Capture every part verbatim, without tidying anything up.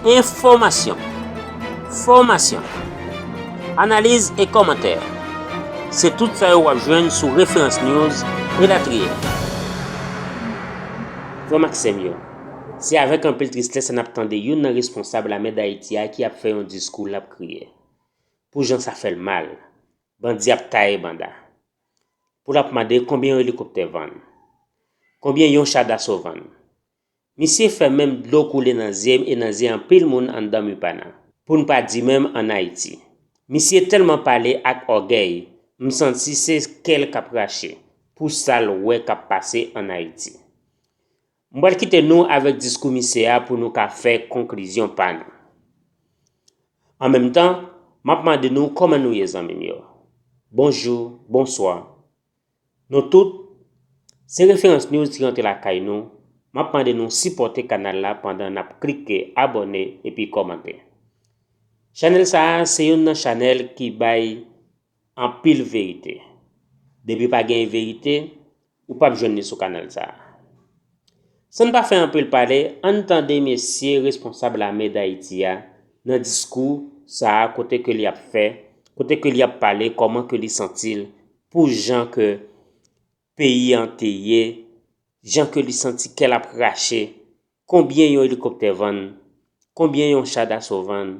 Enfòmasyon, fòmasyon, analiz e kòmantè, se tout sa yo w ap jwenn sou Referans News elatriye. Frè m ak sè m yo, se avèk anpil tristès n ap tande youn nan responsab lame Dayiti a ki ap fè yon diskou l ap kriye. Pou jan sa fè l mal, bandi ap taye banda. Pou l ap mande konbyen yon elikoptè vann, konbyen yon cha daso vann. Misye fè menm dlo koule nan zye m e nan zye anpil moun anndan Mupana, pou n pa di menm ann Ayiti. Misye tèlman pale ak ògèy, m santi se kè l k ap rache pou sa l wè k ap pase ann Ayiti. M pral kite nou avèk diskou misye a pou nou ka fè konklizyon pa nou. An menm tan, m ap mande nou kòman nou ye, zanmi m yo. Bonjou, bonswa. Nou tout, se Referans News ki rantre lakay nou. M ap mande nou sipòte kanal la pandan n ap klike abòne epi kòmante. Chanèl sa a se youn nan chanèl ki bay anpil verite. Depi pa gen verite, ou p ap jwenn li sou kanal sa a. San n pa fè anpil pale, ann tande mesye responsab lame Dayiti a nan diskou sa a kote ke li ap fè, kote ke li ap pale kòman ke li santi l pou jan ke peyi an te ye, jan ke li santi kè l ap rache, konbyen yon elikoptè vann, konbyen yon cha daso vann,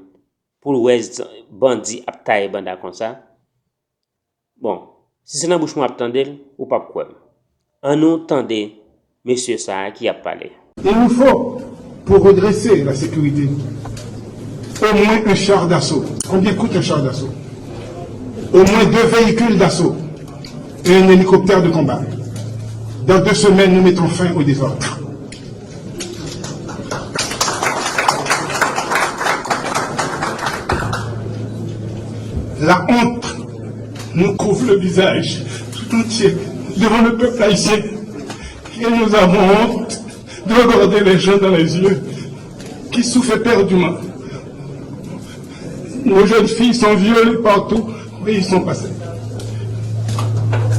pou l wè z- bandi ap taye banda konsa. Bon, si se nan bouch mwen w ap tande l, ou p ap kwè m. Ann nou tande mesye sa a ki ap pale. Il nous faut, pour redresser la sécurité, au moins un char d'assaut. Combien coûte un char d'assaut ? Au moins deux véhicules d'assaut et un hélicoptère de combat. Dans deux semaines, nous mettons fin au désordre. La honte nous couvre le visage tout entier devant le peuple haïtien. Et nous avons honte de regarder les gens dans les yeux qui souffrent éperdument. Nos jeunes filles sont violées partout où ils sont passés.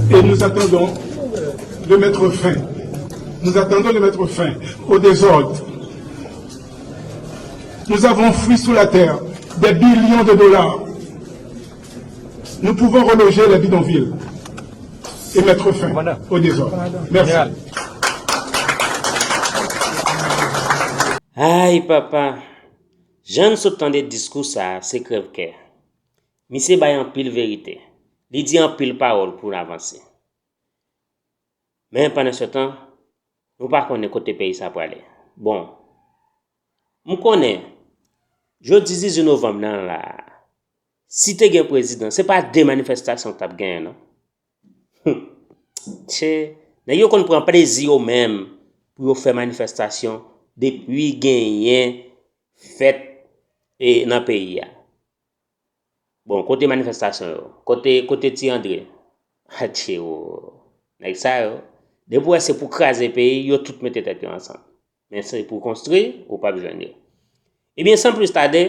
Et nous attendons de mettre fin. Nous attendons de mettre fin au désordre. Nous avons foui sous la terre des billions de dollars. Nous pouvons reloger les bidonvilles et mettre fin au désordre. Merci. Ay papa, jan n sot tande diskou sa a, se krèvkè. Misye bay anpil verite. Li di anpil pawòl pou n avanse. Men pandan se tan, nou pa konnen kote peyi sa prale. Bon, m konnen, jodi dizuit novanm nan la, si te gen prezidan, se pa de manifestasyon k t ap genyen non. Che, nèg yo konn pran plezi yo menm pou yo fè manifestasyon depi genyen fèt e nan peyi a. Bon, kote manifestasyon yo? Kote, kote Ti Andre? Atye wo. Nèg sa yo, depi w wè se pou kraze peyi, yo tout mete tèt yo ansanm. Men se pou konstwi, ou p ap jwenn yo. Ebyen, san plis tade,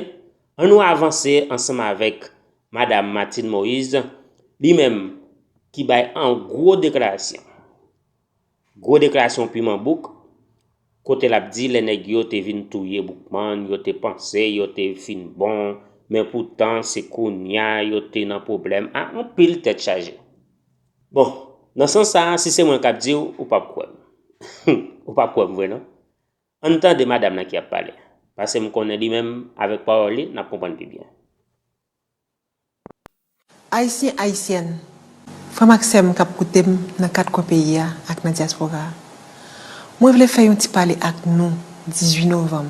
ann nou avanse ansanm avèk Madam Martine Moïse, li menm ki bay an gwo deklarasyon. Gwo deklarasyon piman bouk, kote l ap di lè nèg yo te vin touye Boukman, yo te panse yo te fin bon, men poutan se kounya yo te nan pwoblèm a anpil tèt chaje. Bon, nan sans sa a, si se mwen k ap di w, ou p ap kwè m. Ou p ap kwè m vre non. Ann tande madanm nan ki ap pale, paske m konnen li menm, avèk pawòl li, n ap konprann pi byen. Ayisyen, Ayisyèn, frè m ak sè m k ap koute m nan kat kwen peyi a ak nan dyaspora a, mwen vle fè yon ti pale ak nou dizuit novanm,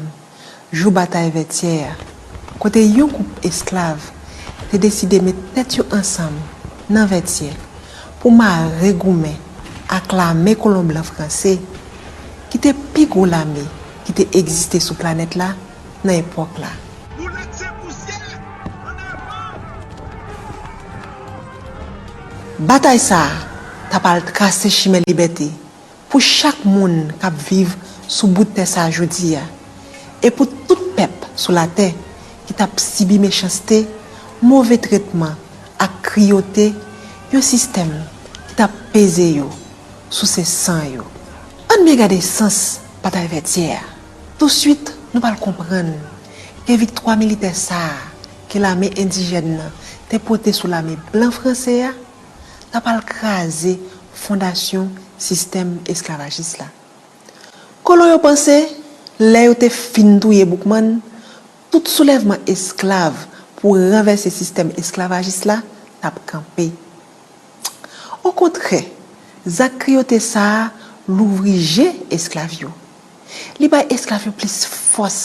jou batay Vètyè a, kote yon gwoup esklav te deside met tèt yo ansanm nan Vètyè pou mare goumen ak lame kolon blan franse, ki te pi gwo lame ki te egziste sou planèt la nan epòk la. Batay sa a t ap al trase chimen libète pou chak moun k ap viv sou bout tè sa a jodi a, e pou tout pèp sou latè ki t ap sibi mechanste, move tretman ak kriyote yon sistèm ki t ap peze yo, souse san yo. Ann byen gade sans batay Vètyè a. Touswit, nou pral konprann ke viktwa militè sa a ke lame endijèn nan te pote sou lame blan franse a ta pral kraze fondasyon sistèm esklavajis la. Kolon yo panse, lè yo te fin touye Boukman, tout soulèvman esklav pou ranvèse sistèm esklavajis la t ap kanpe. Okontrè, zak kriyote sa a louvri je esklav yo. Li bay esklav yo plis fòs,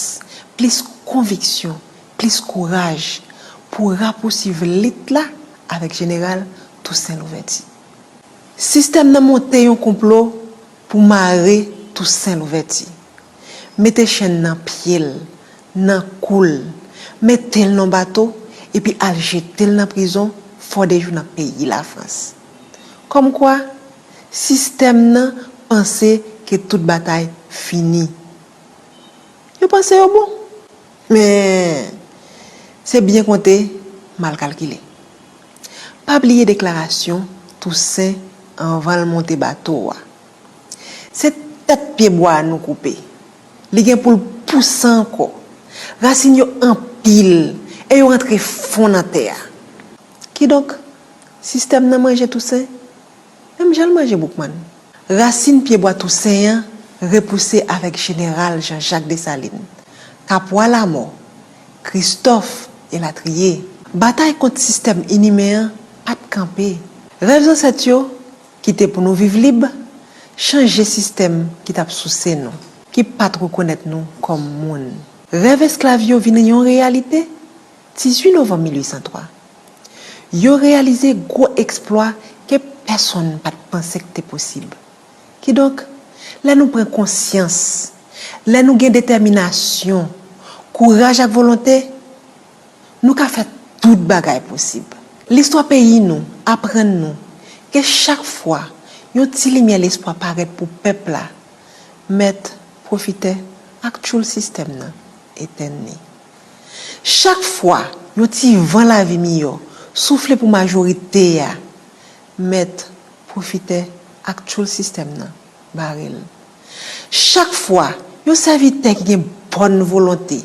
plis konviksyon, plis kouraj pou rapousuiv lit la avèk Jeneral Tousen Louvèti. Sistèm nan monte yon konplo pou mare Tousen Louvèti, mete chenn nan pye l, nan kou l, mete l nan bato, epi al jete l nan prizon Fòdejou nan peyi Lafrans. Kòmkwa, sistèm nan panse ke tout batay fini. Yo panse yo bon. Men, se byen konte, mal kalkile. Pa bliye deklarasyon Tousen anvan l monte bato a. Se tèt pyebwa a nou koupe. Li gen pou l pouse ankò. Rasin yo anpil e yo rantre fon nan tè a. Kidonk, sistèm nan manje Tousen, menm jan l manje Boukman. Rasin pyebwa Tousen an repouse avèk Jeneral Jean Jacques Dessalines, Kapwa Lamò, Kristòf, elatriye. Batay kont sistèm inimen an pa t kanpe. Rèv zansèt yo, ki te pou nou viv lib, chanje sistèm ki t ap souse nou, ki pa t rekonèt nou kòm moun. Rèv esklav yo vin yon reyalite dizuit novanm mil uit san twa. Yo reyalize gwo eksplwa ke pèsonn pa t panse k te posib. Kidonk, lè nou pran konsyans, lè nou gen detèminasyon, kouraj ak volonte, nou ka fè tout bagay posib. Listwa peyi nou aprann nou ke chak fwa yon ti limyè lespwa parèt pou pèp la, mèt, pwofitè ak tchoul sistèm nan etenn li. Chak fwa yon ti van lavi miyò soufle pou majorite a, mèt, pwofitè ak tchoul sistèm nan bare l. Chak fwa yon sèvitè ki gen bòn volonte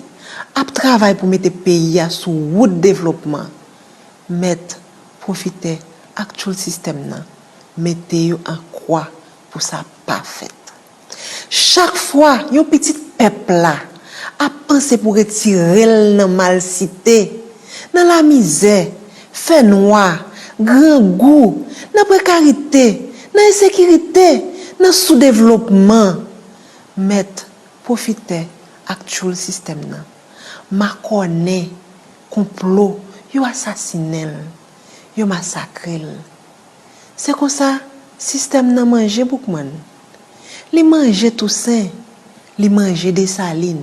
ap travay pou mete peyi a sou wout devlopman, mèt, pwofitè ak tchoul sistèm nan mete yo an kwa pou sa pa fèt. Chak fwa yon pitit pèp la ap panse pou retire l nan malsite, nan lamizè, fènwa, grangou, nan prekarite, nan ensekirite, nan soudevlopman, mèt, pwofitè ak tchoul sistèm nan makònen, konplo, yo asasinen l, yo masakre l. Se konsa, sistèm nan manje Boukman. Li manje Tousen, li manje Desalin.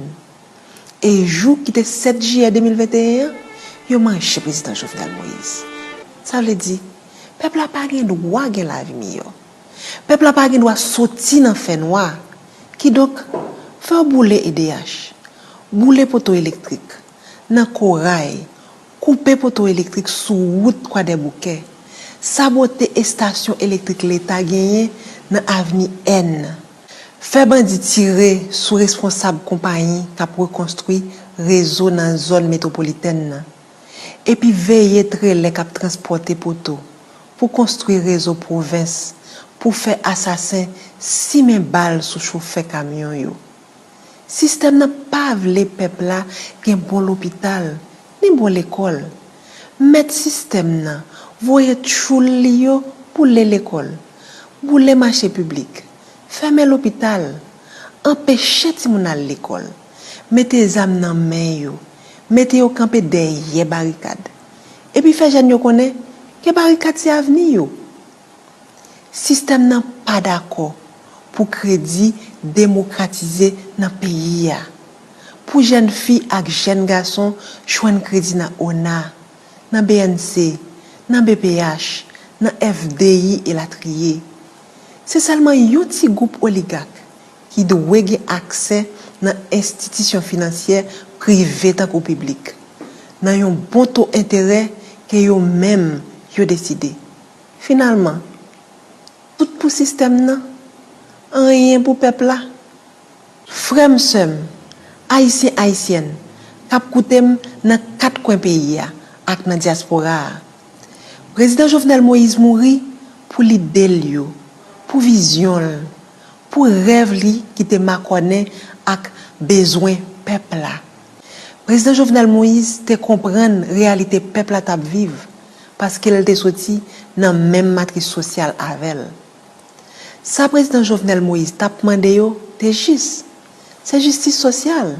E jou ki te sèt jiyè de mil venteyen an, yo manje prezidan Jovenel Moïse. Sa vle di, pèp la pa gen dwa gen lavi miyò. Pèp la pa gen dwa soti nan fènwa. Kidonk, fè yo boule E D H, boule poto elektrik nan Koray, koupe poto elektrik sou wout Kwadèboukè, sabote estasyon elektrik Leta genyen nan avni N, fè bandi tire sou responsab konpayi k ap rekonstwi rezo nan zòn metwopolitèn nan, epi veye trelè k ap transpòte poto pou konstwi rezo pwovens, pou fè asasen simen bal sou chofè kamyon yo. Sistèm nan pa vle pèp la gen bon lopital, ni bon lekòl. Mèt sistèm nan voye tchoul li yo boule lekòl, boule mache piblik, fèmen lopital, anpeche timoun al lekòl, mete zam nan men yo, mete yo kanpe dèyè barikad, epi fè jèn yo konnen ke barikad se avni yo. Sistèm nan pa dakò pou kredi demokratize nan peyi a, pou jèn fi ak jèn gason jwenn kredi nan ona, nan B N C, nan B P H, nan F D I elatriye. Se sèlman yon ti gwoup oligak ki dwe gen aksè nan enstitisyon finansyè prive tankou piblik, nan yon bon to enterè ke yo menm yo deside. Finalman, tout pou sistèm nan, anyen pou pèp la. Frè m, sè m, Ayisyen, Ayisyèn, k ap koute m nan kat kwen peyi a ak nan dyaspora a. Prezidan Jovenel Moïse mouri pou lide l yo, pou vizyon l, pou rèv li ki te makònen ak bezwen pèp la. Prezidan Jovenel Moïse te konprann reyalite pèp la t ap viv, paske l te soti nan menm matris sosyal avè l. Sa Prezidan Jovenel Moïse t ap mande yo te jis. Se jistis sosyal.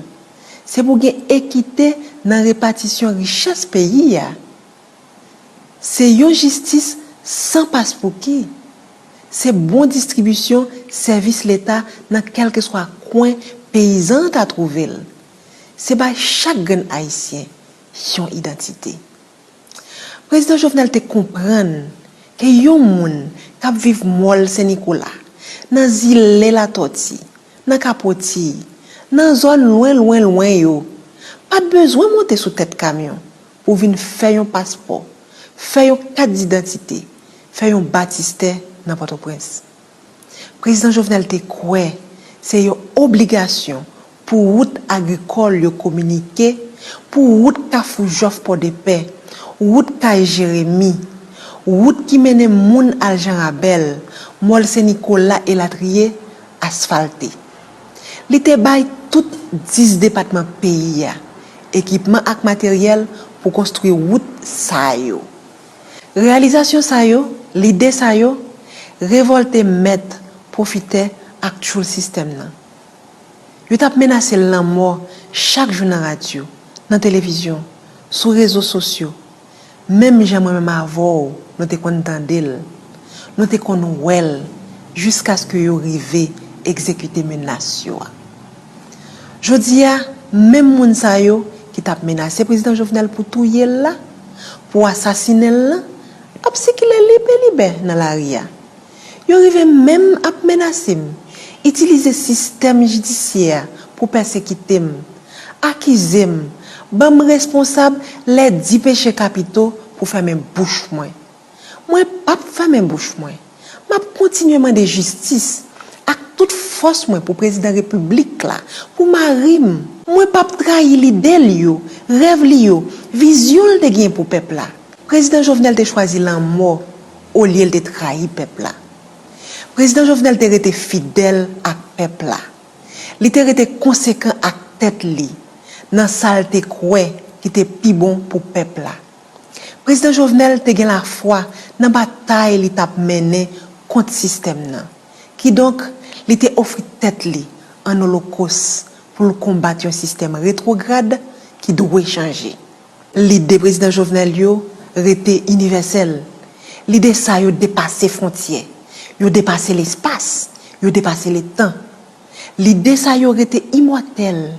Se pou gen ekite nan repatisyon richès peyi a. Se yon jistis san paspouki. Se bon distribisyon sèvis Leta nan kèlkeswa kwen peyizan an ta twouve l. Se bay chak grenn Ayisyen yon idantite. Prezidan Jovenel te konprann ke yon moun k ap viv Mòl Sen Nikola, nan zile Latòti, nan Kapotiy, nan zòn lwen, lwen, lwen yo, pa t bezwen monte sou tèt kamyon pou vin fè yon paspò, fè yon kat didantite, fè yon batistè nan Pòtoprens. Prezidan Jovenel te kwè se yon obligasyon pou wout agrikòl yo kominike, pou wout Kafou Jòf Pòdepè, wout Kay Jeremi, wout ki mennen moun al Jan Rabèl, Mòl Sen Nikola elatriye, asfalte. Li te bay tout dis depatman peyi a ekipman ak materyèl pou konstwi wout sa yo. Reyalizasyon sa yo, lide sa yo, revòlte mèt, pwofitè ak tchoul sistèm nan. Yo t ap menase lanmò chak jou nan radyo, nan televizyon, sou rezo sosyo, menm jan mwen menm avè w nou te konn tande l, nou te konn wè l, jiskaske yo rive egzekite menas yo a. Jodi a, menm moun sa yo ki t ap menase Prezidan Jovenel pou touye l la, pou asasinen l lan, ap sikile libelibè nan lari a. Yo rive menm ap menase m, itilize sistèm jidisyè a pou pèsekite m, akize m, ban m responsab lè di peche kapito pou fèmen bouch mwen. Mwen p ap fèmen bouch mwen. M ap kontinye mande jistis ak tout fòs mwen pou Prezidan Repiblik la, pou mari m. Mwen p ap trayi lide l yo, rèv li yo, vizyon l te gen pou pèp la. Prezidan Jovenel te chwazi lanmò olye l te trayi pèp la. Prezidan Jovenel te rete fidèl ak pèp la. Li te rete konsekan ak tèt li nan sa l te kwè ki te pi bon pou pèp la. Prezidan Jovenel te gen lafwa nan batay li t ap mennen kont sistèm nan. Kidonk, li te ofri tèt li an olokos pou l konbat yon sistèm retwograd ki dwe chanje. Lide Prezidan Jovenel yo rete inivèsèl. Lide sa yo depase fwontyè, yo depase lespas, yo depase letan. Lide sa yo rete imòtèl.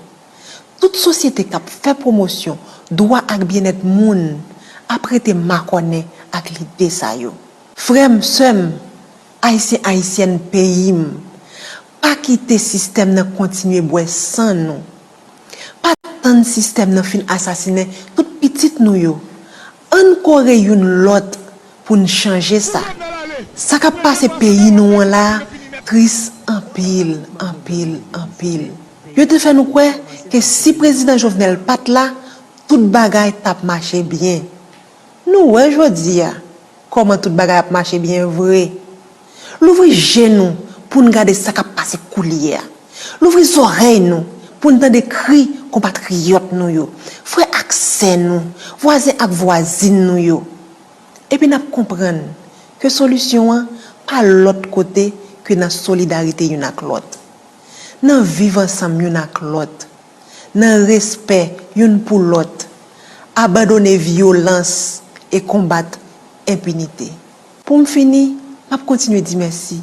Tout sosyete k ap fè pwomosyon dwa ak byennèt moun ap rete makònen ak lide sa yo. Frè m, sè m, Ayisyen, Ayisyèn peyi m, pa kite sistèm nan kontinye bwè san nou. Pa tann sistèm nan fin asasinen tout pitit nou yo. Ann kore youn lòt pou n chanje sa. Sa k ap pase peyi nou an la a tris anpil, anpil, anpil. Yo te fè nou kwè ke si Prezidan Jovenel pa t la, tout bagay t ap mache byen. Nou wè jodi a kòman tout bagay ap mache byen vre. Louvri je nou pou n gade sa k ap pase koulye a. Louvri zòrèy nou pou n tande kri konpatriyòt nou yo, frè ak sè nou, vwazen ak vwazin nou yo. Epi n ap konprann ke solisyon an pa lòt kote ke nan solidarite youn ak lòt, nan viv ansanm youn ak lòt, nan respè youn pou lòt, abandone vyolans e konbat enpinite. Pou m fini, m ap kontinye di mèsi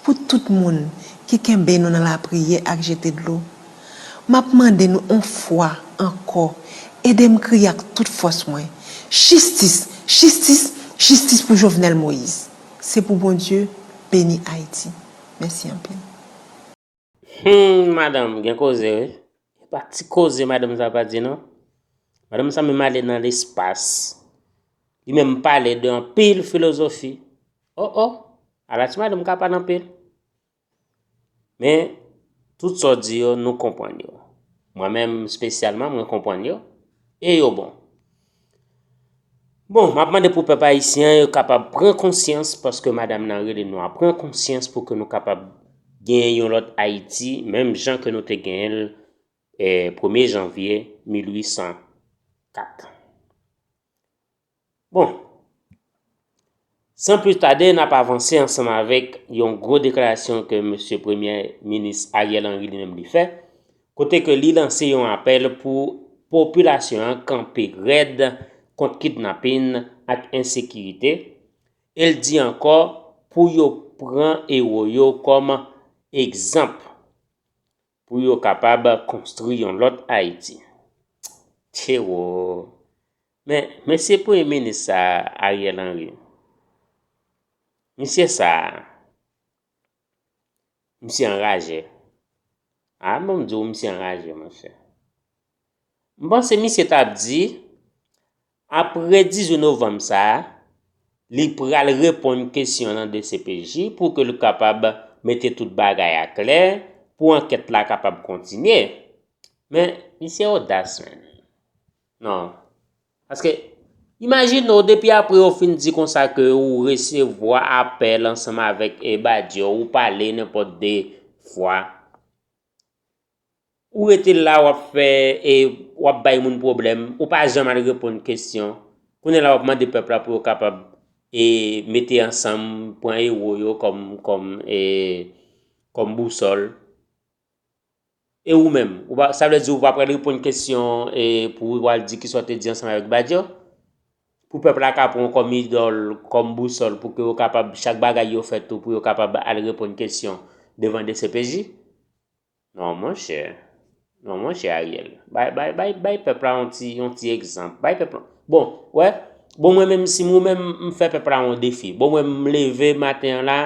pou tout moun ki kenbe nou nan lapriyè ak jete dlo. M ap mande nou on fwa ankò, ede m kriye ak tout fòs mwen, jistis, jistis, jistis pou Jovenel Moïse. Se pou Bondye beni Ayiti. Mèsi anpil. Humm, madanm, gen koze wi. E pa ti koze madanm sa pa di non. Madanm sa menm ale nan lespas. Li menm pale de anpil filozofi. Oh oh, ala ti madanm ka pale anpil. Men, tout sa w di yo, nou konprann yo. Mwen menm, espesyalman, mwen konprann yo. E yo bon. Bon, m ap mande pou pèp ayisyen an yo kapab pran konsyans, paske madanm nan rele nou a pran konsyans pou ke nou kapab genyen yon lòt Ayiti, menm jan ke nou te genyen l, eh, premye janvye mil uit san kat. Bon, san plis tade, n ap avanse ansanm avèk yon gwo deklarasyon ke mesye Premye Minis Ariel Henry li menm li fè, kote ke li lanse yon apèl pou popilasyon an kanpe rèd kont kidnapin ak ensekirite, e l di ankò pou yo pran ewo yo kòm egzanp pou yo kapab konstwi yon lòt Ayiti. Tchewo! Men, mesye Premye Minis sa a, Ariel Henry, misye sa a, misye anraje. A, bon, m di w, misye anraje, monchè. M panse misye t ap di, apre dizuit novanm sa a, li pral reponn kesyon nan D C P J pou ke l kapab mete tout bagay aklè, pou ankèt la kapab kontinye. Men, misye odas, menn. Non. Paske, imajine w, depi apre yo fin di konsa ke ou resevwa apèl ansanm avèk, e, Badio, ou pale nenpòt de fwa. Ou rete la, w ap fè, e, w ap bay moun pwoblèm, ou pa janm al reponn kesyon. Kounye a la, w ap mande pèp la pou yo kapab, e, mete ansanm, pran ewo yo kòm, kòm, e, kòm bousòl. E ou menm, ou pa, sa vle di ou pa pral reponn kesyon, e, pou ou al di kisa w te di ansanm avèk Badio? Pou pèp la ka pran w kòm idòl, kòm bousòl, pou ke yo kapab, chak bagay yo fè tou, pou yo kapab al reponn kesyon devan D C P J? Non, monchè. Non, monchè Ariel. Bay, bay, bay, bay pèp la yon ti, yon ti egzanp. Bay pèp la. Bon, wè. Bon, mwen menm, si mwen menm, m fè pèp la yon defi. Bon, mwen, m leve maten an la,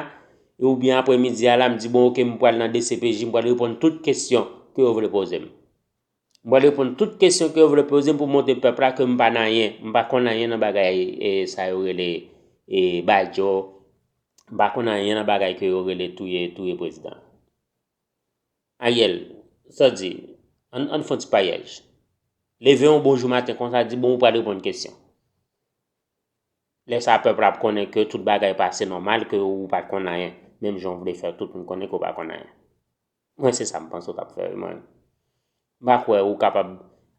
oubyen apremidi a la, m di, bon, oke, m pral nan D C P J, m pral reponn tout kesyon ke yo vle poze m. M pral reponn tout kesyon ke yo vle poze m pou montre pèp la ke m pa nan anyen. M pa konn anyen nan bagay, e, sa yo rele, e, Badio. M pa konn anyen nan bagay ke yo rele touye, touye prezidan. Ariel, sa w di, ann, ann fè yon ti payaj. Leve yon bon jou maten konsa, di, bon, ou pral reponn kesyon. Lè sa a, pèp la ap konnen ke tout bagay pase nòmal, ke ou pa t konn anyen. Menm jan w vle fè tout moun konnen ke w pa konn anyen. Mwen, se sa m panse w t ap fè, wi, mwen. M pa kwè ou kapab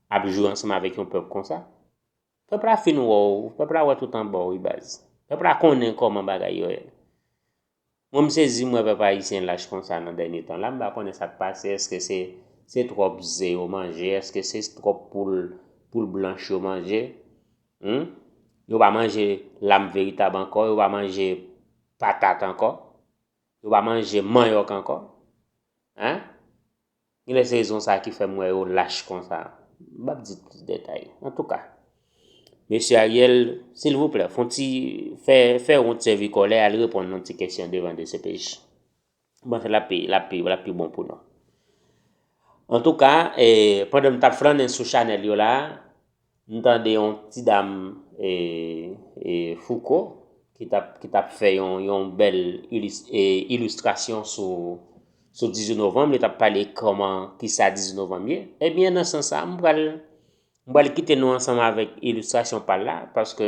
ap jwe ansanm avèk yon pèp konsa. Pèp la fin wè w, pèp la wè tout anba w, wi, baz. Pèp la konnen kòman bagay yo ye. Mwen, m sezi, m wè pèp ayisyen lach konsa nan dènye tan la. M pa konnen sa k pase. Èske se, se twòp ze yo manje? Èske se twòp poul, poul blanch yo manje? Hum? Yo pa manje lam veritab ankò, yo pa manje patat ankò, yo pa manje manyòk ankò. Hein? Genlè se rezon sa ki fè m wè yo lach konsa. M p ap di plis detay. Antouka, mesye Ariel, silvouplè, fè yon ti, fè, fè wont sèvi kòlè, al reponn yon ti kesyon devan D C P J. M panse l ap pi, l ap pi, l ap pi bon pou nou. Antouka, e, pandan m t ap flannen sou chanèl yo la, m tande yon ti dam, e, e, Fouco, ki t ap, ki t ap fè yon, yon bèl ilis-, e, ilistrasyon sou, sou dizuit novanm. Li t ap pale kòman, kisa dizuit novanm ye. Ebyen, nan sans sa, m pral, m pral kite nou ansanm avèk ilistrasyon pa l la, paske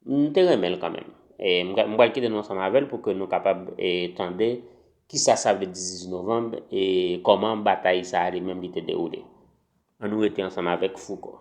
m te renmen l kanmenm. E m, m pral kite nou ansanm avè l pou ke nou kapab, e, tande kisa sa vle di dizuit novanm e kòman batay sa a li menm li te dewoule. Ann nou rete ansanm avèk Fouco.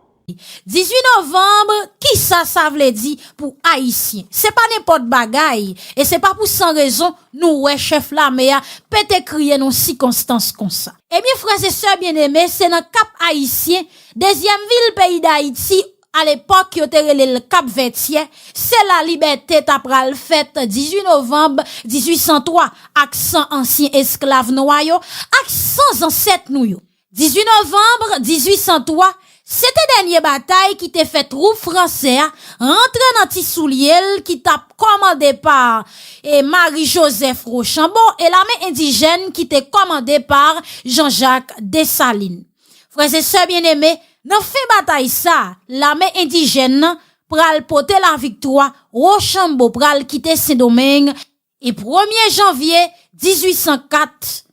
Dizuit novanm, kisa sa vle di pou Ayisyen? Se pa nenpòt bagay, e se pa pou san rezon nou wè chèf lame a pete kriye nan sikonstans konsa. Ebyen, frè e sè byeneme, se nan Kap Ayisyen, dezyèm vil peyi Dayiti, alepòk yo te rele l Kap Vètyè, se la libète ta pral fèt dizuit novanm dizuit san twa ak san ansyen esklav nwa yo, ak san zansèt nou yo. Dizuit novanm dizuit san twa, se te dènye batay ki te fè twoup fransè a rantre nan ti soulye l ki t ap kòmande pa, e, Marie Joseph Rochambeau e lame endijèn ki te kòmande pa Jean-Jacques Dessalines. Frè e sè byeneme, nan fen batay sa, lame endijèn nan pral pote laviktwa, Rochambeau pral kite Sendomeng, e premye janvye dizuit san kat,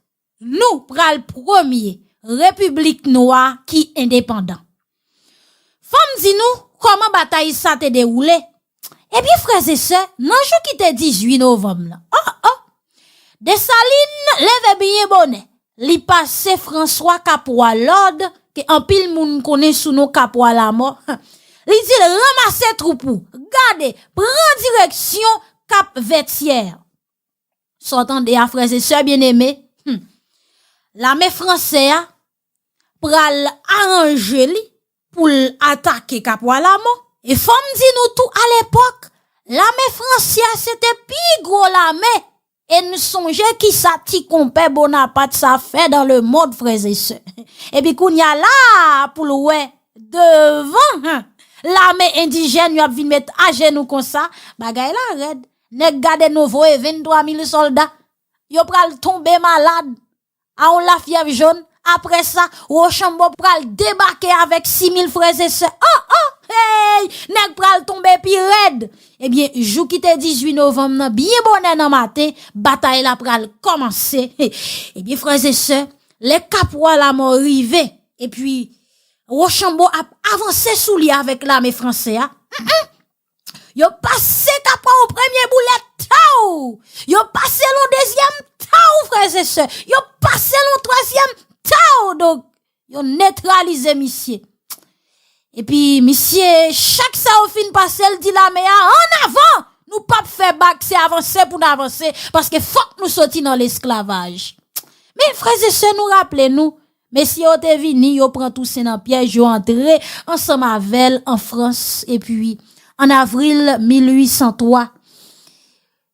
nou pral premye repiblik nwa ki endepandan. Fò m di nou kòman batay sa te dewoule. Ebyen, frè e sè, nan jou ki te dizuit novanm nan, oh, oh, Desalin leve byen bonè. Li pase Franswa Kapwa lòd, ke anpil moun konnen sou non Kapwa Lamò. Li di l ranmase twoup ou, gade, pran direksyon Kap Vètyè. Sa w tande a, frè e sè byeneme, hmm, lame fransè a pral aranje li pou l atake Kapwa Lamò. E fò m di nou tou, alepòk, lame fransè a se te pi gwo lame. E n sonje kisa ti konpè Bonapat sa fè dans le monde, frè e sè. Epi kounye a la, pou l wè devan, hen, lame endijèn yo ap vin met ajenou konsa, bagay la rèd. Nèg Gadeno voye venntwa mil sòlda. Yo pral tonbe malad a yon lafyèv jòn. Apre sa, Wochanbo pral debake avèk sis mil frè e sè. Oh, oh, hey! Nèg pral tonbe pi rèd. Ebyen, jou ki te dizuit novanm nan, byen bonè nan maten, batay la pral kòmanse. Ebyen, frè e sè, lè Kapwa Lamò rive, epi Wochanbo ap avanse sou li avèk lame fransè a. Mm, mm. Yo pase Kapwa yon premye boulèt, taw! Yo pase l yon dezyèm, taw, frè e sè. Yo pase l yon twazyèm, taw! Donk, yo netralize misye. Epi, misye, chak sa yo fin pase, l di lame a, an avan! Nou p ap fè bak, se avanse pou n avanse, paske fòk nou soti nan lesklavaj. Men, frè e sè, nou raple nou, mesye yo te vini, yo pran Tousen nan pyèj, yo antre ansanm avè l an Frans, epi an avril mil uit san twa,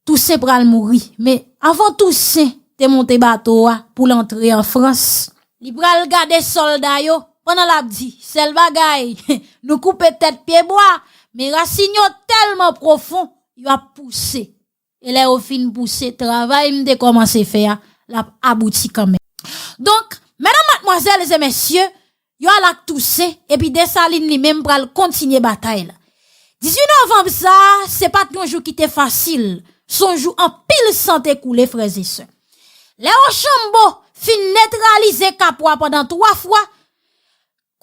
Tousen pral mouri. Men anvan Tousen te monte bato a pou l antre an Frans, li pral gade sòlda yo pandan l ap di, sèl bagay, nou koupe tèt pyebwa, men rasin yo tèlman pwofon, y ap pouse. E lè yo fin pouse, travay m te kòmanse fè a, l ap abouti kanmenm. Donk, medam, madmwazèl e mesye, yo al ak Tousen, epi Desalin li menm pral kontinye batay la. Dizuit novanm sa a, se pa t yon jou ki te fasil, se yon jou anpil san te koule, frè e sè. Lè Wochanbo fin netralize Kapwa pandan twa fwa,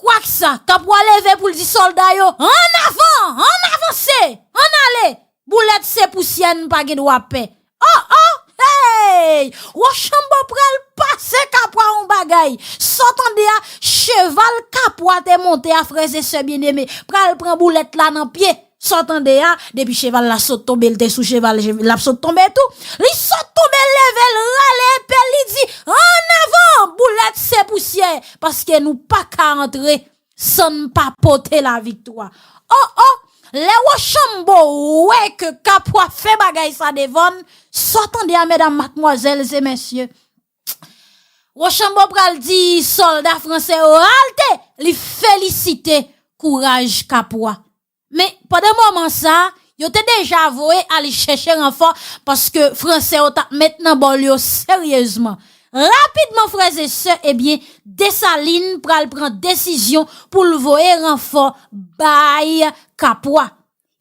kwak sa, Kapwa leve pou l di sòlda yo, an avan, an avanse, ann ale, boulèt se pousyè, n pa gen dwa pè. Oh, oh, hey! Wochanbo pral pase Kapwa yon bagay. Sa w tande a, cheval Kapwa te monte a, frè e sè byeneme, pral pran boulèt la nan pye. Sa w tande a, depi cheval la sot tonbe, l te sou cheval, l ap sot tonbe tou. Li sot tonbe, l leve, l rale epe l, li di, an avan, boulèt se pousyè, paske nou pa ka antre san n pa pote laviktwa. Oh, oh, lè Wochanbo wè ke Kapwa fè bagay sa devan n, sa w tande a, medam, madmwazèl e mesye. Wochanbo pral di sòlda fransè yo, halte, li felisite kouraj Kapwa. Men, pandan moman sa, yo te deja voye al chèche ranfò, paske fransè yo t ap met nan bòl yo seryezman. Rapidman, frè e sè, ebyen, Desalin pral pran desizyon pou l voye ranfò bay Kapwa.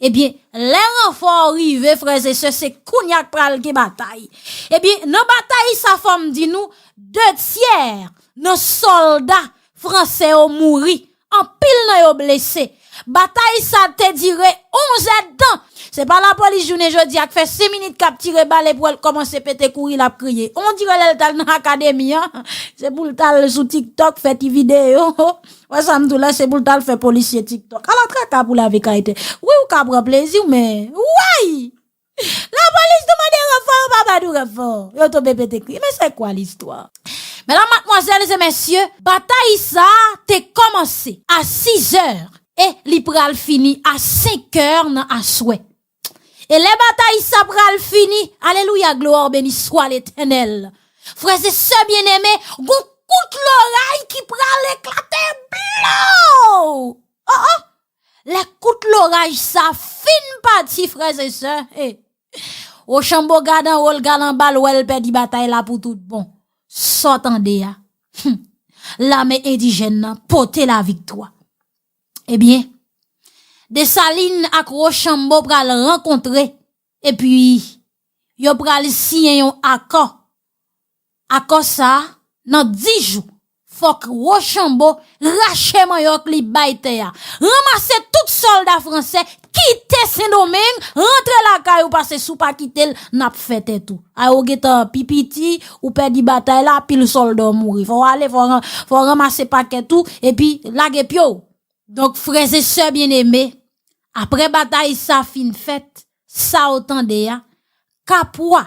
Ebyen, lè ranfò rive, frè e sè, se kounye a k pral gen batay. Ebyen, nan batay sa, fò m di nou, de tyè nan sòlda fransè yo mouri, anpil nan yo blese. Batay sa te dire onz èdtan. Se pa lapolis jounen jodi a k fè senk minit k ap tire bal epi w wè l kòmanse pete kouri, l ap kriye. On dirè lè l t al nan akademi an, se pou l t al sou TikTok fè ti videyo. Wè sa m di w la, se pou l t al fè polisye TikTok. Ala traka pou lavi k a ete. Wi, ou ka pran plezi w, men, woy! Lapolis nou mande ranfò, yo pa ba nou ranfò. Yo tonbe pete kriye. Mais c'est quoi l'histoire? Medam, madmwazèl e mesye, batay sa a te kòmanse a sis è e li pral fini a senk è nan aswè. E lè batay sa pral fini, alelouya, gloire, béni soit l'Éternel. Frè e sè byeneme, gon kout loray ki pral eklate, blow! Oh, oh! Lè kout loray sa fin pati, frè e sè, eh, Wochanbo gade anwo, l gade anba, l wè l pèdi batay la pou tout bon. Sa w tande a, hmm, lame endijèn nan pote laviktwa. Ebyen, Desalin ak Wochanbo pral rankontre, epi yo pral siyen yon akò. Akò sa a, nan dis jou, fòk Wochanbo rache manyòk li bay tè a. Ranmase tout sòlda fransè, kite Sendomeng, rantre lakay ou, paske si w pa kite l, n ap fè tèt ou. A ou gentan pi piti, ou pèdi batay la, pil sòlda w mouri. Fò w ale, fò w ran-, fò w ranmase pakèt ou, epi lage pye w. Donk, frè e sè byeneme, apre batay sa fin fèt, sa w tande a, Kapwa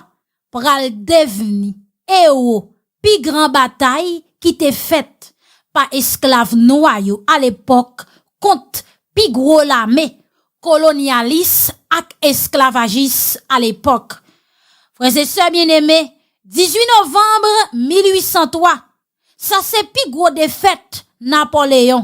pral devni ewo pi gran batay ki te fèt pa esklav nwa yo alepòk kont pi gwo lame kolonyalis ak esklavajis alepòk. Frè e sè byeneme, dizuit novanm mil uit san twa, sa se pi gwo defèt Napoleyon,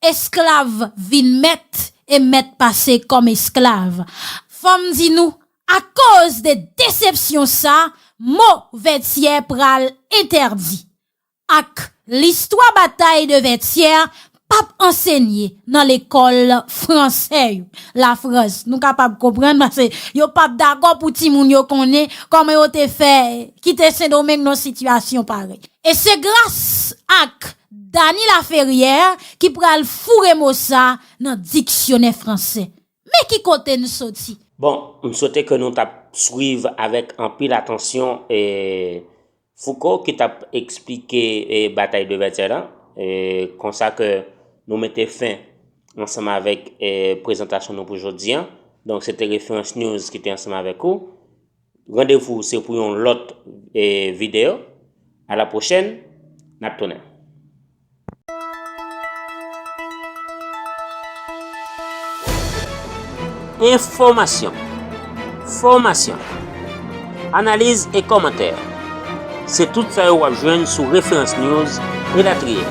esklav vin mèt e mèt pase kòm esklav. Fò m di nou, akoz de desepsyon sa, mo Vètyè pral entèdi. Ak listwa batay de Vètyè p ap ansenye nan lekòl fransè yo. Lafrans, nou kapab konprann, paske yo p ap dakò pou timoun yo konnen kòman yo te fè kite Sendomeng nan sitiyasyon parèy. E se gras ak Dany Laferrière ki pral foure mo sa nan diksyonè fransè. Men ki kote n soti? Bon, m swete ke nou t ap swiv avèk anpil atansyon, e, Foucault ki t ap eksplike, e, batay de Vètyè la, e, konsa ke nou mete fen ansanm avèk, e, prezantasyon nou pou jodi a. Donk, se te Referans News ki te ansanm avèk ou. Randevou se pou yon lòt, e, videyo. A la pwochèn, n ap tounen. Enfòmasyon, fòmasyon, analiz e kòmantè. Se tout sa yo w ap jwenn sou Referans News, elatriye.